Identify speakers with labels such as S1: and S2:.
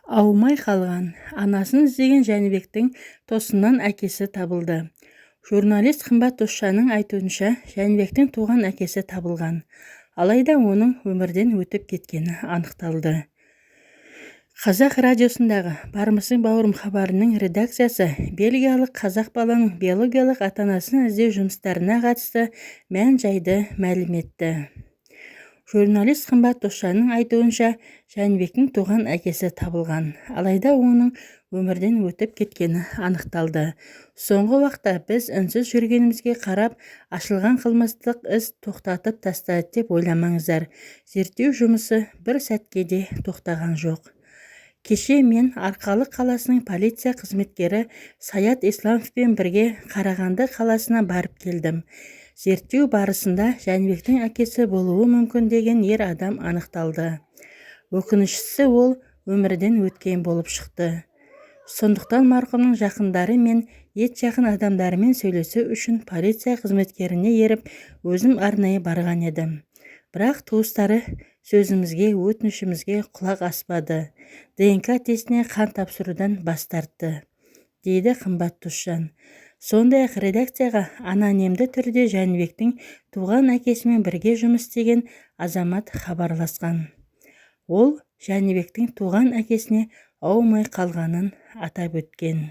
S1: Аумай қалған. Анасын іздеген Жәнібектің тосыннан әкесі табылды. Журналист Қымбат Досжанның айтуынша, Жәнібектің туған әкесі табылған. Алайда оның өмірден өтіп кеткені анықталды. Қазақ радиосындағы «Бармысың, бауырым» хабарының редакциясы бельгиялық қазақ баланың биологиялық ата-анасын іздеу жұмыстарына қатысты мән-жайды мәлім етті. Журналист Қымбат Досжанның айтуынша, Жәнібектің туған әкесі табылған. Алайда оның өмірден өтіп кеткені анықталды. Соңғы уақытта біз үнсіз жүргенімізге қарап, ашылған қылмыстық іс тоқтатып тастады деп ойламаңыздар. Зерттеу жұмысы бір сәтке де тоқтаған жоқ. Кеше мен Арқалық қаласының полиция қызметкері Саят Исламовпен бірге Қарағанды қаласына барып келдім. Зерттеу барысында Жәнібектің әкесі болуы мүмкін деген ер адам анықталды. Өкініштісі, ол өмірден өткен болып шықты. Сондықтан марқұмның жақындары мен ет жақын адамдарымен сөйлесу үшін полиция қызметкеріне еріп, өзім арнайы барған едім. Бірақ туыстары сөзімізге, өтінішімізге құлақ аспады. ДНК тестіне қан тапсырудан бас тартты, дейді Қымбат Досжан. Сондай-ақ редакцияға анонимді түрде Жәнібектің туған әкесімен бірге жұмыс істеген азамат хабарласқан. Ол Жәнібектің туған әкесіне аумай қалғанын атап өткен.